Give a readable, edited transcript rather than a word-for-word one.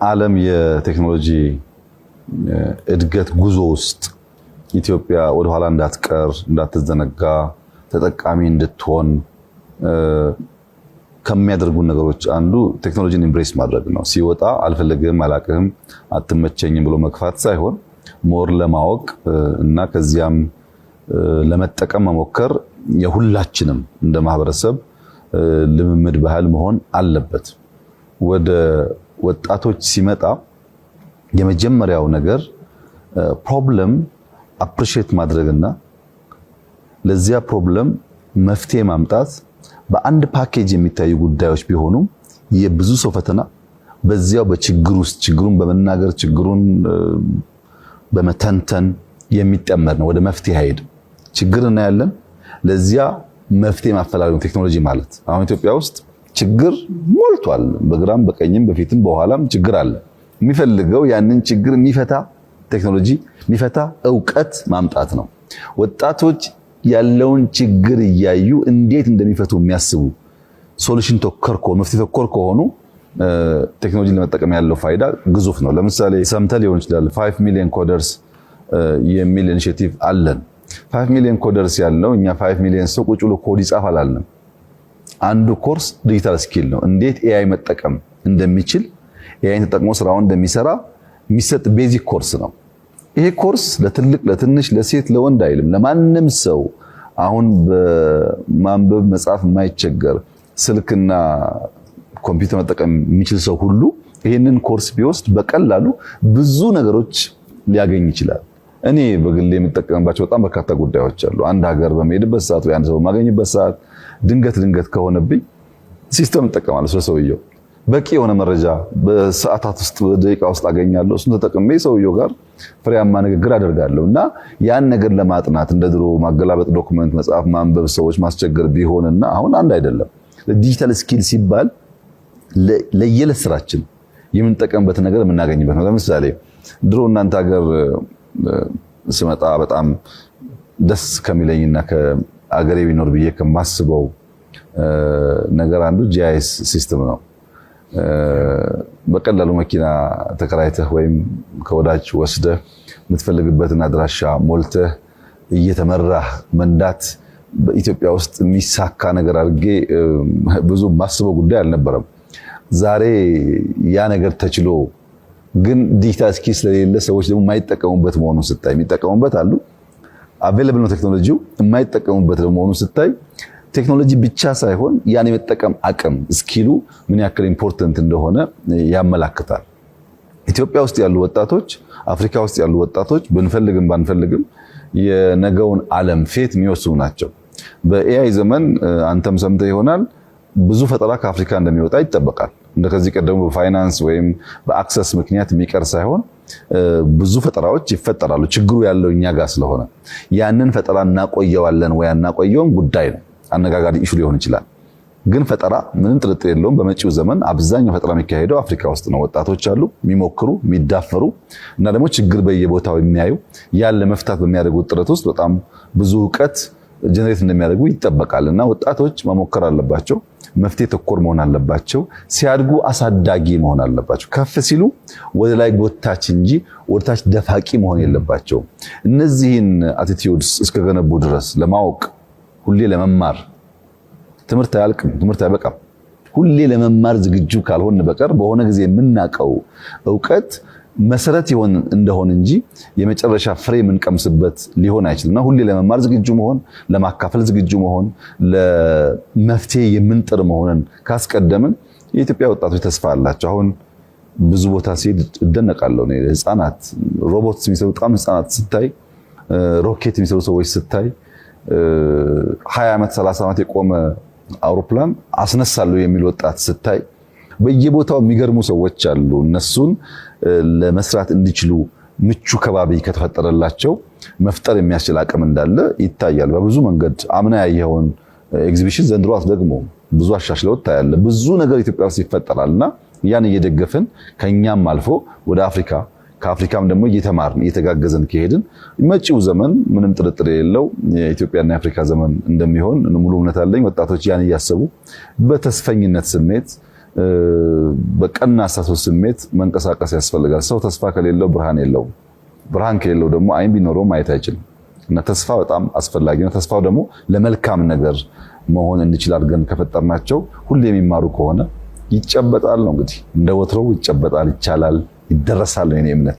ዓለም የቴክኖሎጂ እድገት ጉዞ ውስጥ ኢትዮጵያ ወደኋላ እንዳትቀር፣ እንዳትዘነጋ፣ ተጠቃሚ እንድትሆን ከሚያደርጉ ነገሮች አንዱ ቴክኖሎጂን embrace ማድረግ ነው። ሲወጣ አልፈልግህም፣ አላቅህም፣ አትመቸኝም ብሎ መግፋት ሳይሆን more ለማወቅ እና ከዚያም ለመጠቀም መሞከር የሁላችንም እንደ ማህበረሰብ ልምምድ ባህል መሆን አለበት። ወደ ወጣቶች ሲመጣ የመጀመሪያው ነገር problem appreciate ማድረግና ለዚያ problem መፍትሄ ማምጣት በአንድ ፓኬጅ የሚታዩ ጉዳዮች ቢሆኑም የብዙ ሰው ፈተና በዚያው በችግር ውስጥ ችግሩን በመናገር፣ ችግሩን በመተንተን የሚጠመድ ነው። ወደ መፍትሄ አይሄድም። ችግር እናያለን፣ ለዚያ መፍትሄ ማፈላለግ ነው ቴክኖሎጂ ማለት። አሁን ኢትዮጵያ ውስጥ ችግር ሞልቷል። በግራም በቀኝም በፊትም በኋላም ችግር አለ። የሚፈልገው ያንን ችግር የሚፈታ ቴክኖሎጂ፣ የሚፈታ እውቀት ማምጣት ነው። ወጣቶች ያለውን ችግር እያዩ እንዴት እንደሚፈቱ የሚያስቡ፣ solution ተኮር ከሆኑ፣ መፍትሄ ተኮር ከሆኑ ቴክኖሎጂን ለመጠቀም ያለው ፋይዳ ግዙፍ ነው። ለምሳሌ ሰምተህ ሊሆን ይችላል፣ 5 million coders የሚል initiative አለን። 5 million coders ያልነው እኛ 5 ሚሊዮን ሰው ቁጭ ብሎ ኮድ ይጻፍ አላልንም። አንዱ course digital skill ነው። እንዴት AI መጠቀም እንደሚችል፣ AI ን ተጠቅሞ ስራውን እንደሚሰራ የሚሰጥ basic course ነው። ይሄ ኮርስ ለትልቅ፣ ለትንሽ፣ ለሴት፣ ለወንድ አይልም። ለማንም ሰው፣ አሁን በማንበብ መጻፍ የማይቸገር፣ ስልክና ኮምፒውተር መጠቀም የሚችል ሰው ሁሉ ይህንን ኮርስ ቢወስድ በቀላሉ ብዙ ነገሮች ሊያገኝ ይችላል። እኔ በግሌ የምጠቀምባቸው በጣም በርካታ ጉዳዮች አሉ። አንድ ሀገር በምሄድበት ሰዓት ወይ አንድ ሰው በማገኝበት ሰዓት ድንገት ድንገት ከሆነብኝ system እጠቀማለሁ። ስለ ሰውየው በቂ የሆነ መረጃ በሰዓታት ውስጥ፣ በደቂቃ ውስጥ አገኛለሁ። እሱን ተጠቅሜ ሰውየው ጋር ፍሬያማ ንግግር አደርጋለሁ እና ያን ነገር ለማጥናት እንደ ድሮ ማገላበጥ፣ document፣ መጽሐፍ ማንበብ፣ ሰዎች ማስቸገር ቢሆንና አሁን አንድ አይደለም። Digital skill ሲባል ለየዕለት ስራችን የምንጠቀምበት ነገር የምናገኝበት ነው። ለምሳሌ ድሮ እናንተ ሀገር ስመጣ በጣም ደስ ከሚለኝና ከአገሬ ቢኖር ብዬ ከማስበው ነገር አንዱ GIS system ነው። በቀላሉ መኪና ተከራይተህ ወይም ከወዳጅ ወስደህ የምትፈልግበትን አድራሻ ሞልተህ እየተመራህ መንዳት በኢትዮጵያ ውስጥ የሚሳካ ነገር አድርጌ ብዙ ማስበው ጉዳይ አልነበረም። ዛሬ ያ ነገር ተችሎ ግን digital skill ስለሌለ ሰዎች ደግሞ የማይጠቀሙበት መሆኑን ስታይ፣ የሚጠቀሙበት አሉ፣ available ነው ቴክኖሎጂው፣ የማይጠቀሙበት ደግሞ መሆኑን ስታይ ቴክኖሎጂ ብቻ ሳይሆን ያን የመጠቀም አቅም skill ኡ ምን ያክል important እንደሆነ ያመላክታል። ኢትዮጵያ ውስጥ ያሉ ወጣቶች፣ አፍሪካ ውስጥ ያሉ ወጣቶች ብንፈልግም ባንፈልግም የነገውን ዓለም fate የሚወስኑ ናቸው። በ AI ዘመን አንተም ሰምተህ ይሆናል፣ ብዙ ፈጠራ ከአፍሪካ እንደሚወጣ ይጠበቃል። እንደ ከዚህ ቀደሙ በፋይናንስ ወይም በ access ምክንያት የሚቀር ሳይሆን ብዙ ፈጠራዎች ይፈጠራሉ። ችግሩ ያለው እኛ ጋር ስለሆነ ያንን ፈጠራ እናቆየዋለን ወይ አናቆየውም ጉዳይ ነው። አነጋጋሪ issue ሊሆን ይችላል። ግን ፈጠራ ምንም ጥርጥር የለውም፣ በመጪው ዘመን አብዛኛው ፈጠራ የሚካሄደው አፍሪካ ውስጥ ነው። ወጣቶች አሉ፣ የሚሞክሩ፣ የሚዳፈሩ እና ደግሞ ችግር በየቦታው የሚያዩ፣ ያን ለመፍታት በሚያደርጉት ጥረት ውስጥ በጣም ብዙ እውቀት generate እንደሚያደርጉ ይጠበቃል። እና ወጣቶች መሞከር አለባቸው። መፍትሄ ተኮር መሆን አለባቸው። ሲያድጉ አሳዳጊ መሆን አለባቸው። ከፍ ሲሉ ወደ ላይ ጎታች እንጂ ወደ ታች ደፋቂ መሆን የለባቸውም። እነዚህን attitudes እስከገነቡ ድረስ ለማወቅ፣ ሁሌ ለመማር፣ ትምህርት አያልቅም፣ ትምህርት አይበቃም። ሁሌ ለመማር ዝግጁ ካልሆን በቀር በሆነ ጊዜ የምናውቀው እውቀት መሰረት ይሆን እንደሆን እንጂ የመጨረሻ ፍሬ የምንቀምስበት ሊሆን አይችልም። እና ሁሌ ለመማር ዝግጁ መሆን፣ ለማካፈል ዝግጁ መሆን፣ ለመፍትሄ የምንጥር መሆንን ካስቀደምን የኢትዮጵያ ወጣቶች ተስፋ አላቸው። አሁን ብዙ ቦታ ሲሄድ እደነቃለሁ። ህፃናት ሮቦት የሚሰሩ፣ በጣም ህፃናት ስታይ፣ ሮኬት የሚሰሩ ሰዎች ስታይ፣ 20 ዓመት፣ 30 ዓመት የቆመ አውሮፕላን አስነሳለሁ የሚል ወጣት ስታይ፣ በየቦታው የሚገርሙ ሰዎች አሉ። እነሱን ለመስራት እንዲችሉ ምቹ ከባቢ ከተፈጠረላቸው መፍጠር የሚያስችል አቅም እንዳለ ይታያል። በብዙ መንገድ አምና ያየኸውን ኤግዚቢሽን ዘንድሮ ደግሞ ብዙ አሻሽለው ታያለህ። ብዙ ነገር ኢትዮጵያ ውስጥ ይፈጠራል እና ያን እየደገፍን ከኛም አልፎ ወደ አፍሪካ፣ ከአፍሪካም ደግሞ እየተማርን፣ እየተጋገዘን ከሄድን መጪው ዘመን ምንም ጥርጥር የሌለው የኢትዮጵያና የአፍሪካ ዘመን እንደሚሆን ሙሉ እምነት አለኝ። ወጣቶች ያን እያሰቡ በተስፈኝነት ስሜት በቀና አስተሳሰብ ስሜት መንቀሳቀስ ያስፈልጋል። ሰው ተስፋ ከሌለው ብርሃን የለውም። ብርሃን ከሌለው ደግሞ አይን ቢኖረው ማየት አይችልም። እና ተስፋ በጣም አስፈላጊ ነው። ተስፋው ደግሞ ለመልካም ነገር መሆን እንዲችል አድርገን ከፈጠርናቸው ሁሌ የሚማሩ ከሆነ ይጨበጣል ነው እንግዲህ እንደ ወትሮው ይጨበጣል፣ ይቻላል፣ ይደረሳል ነው የኔ እምነት።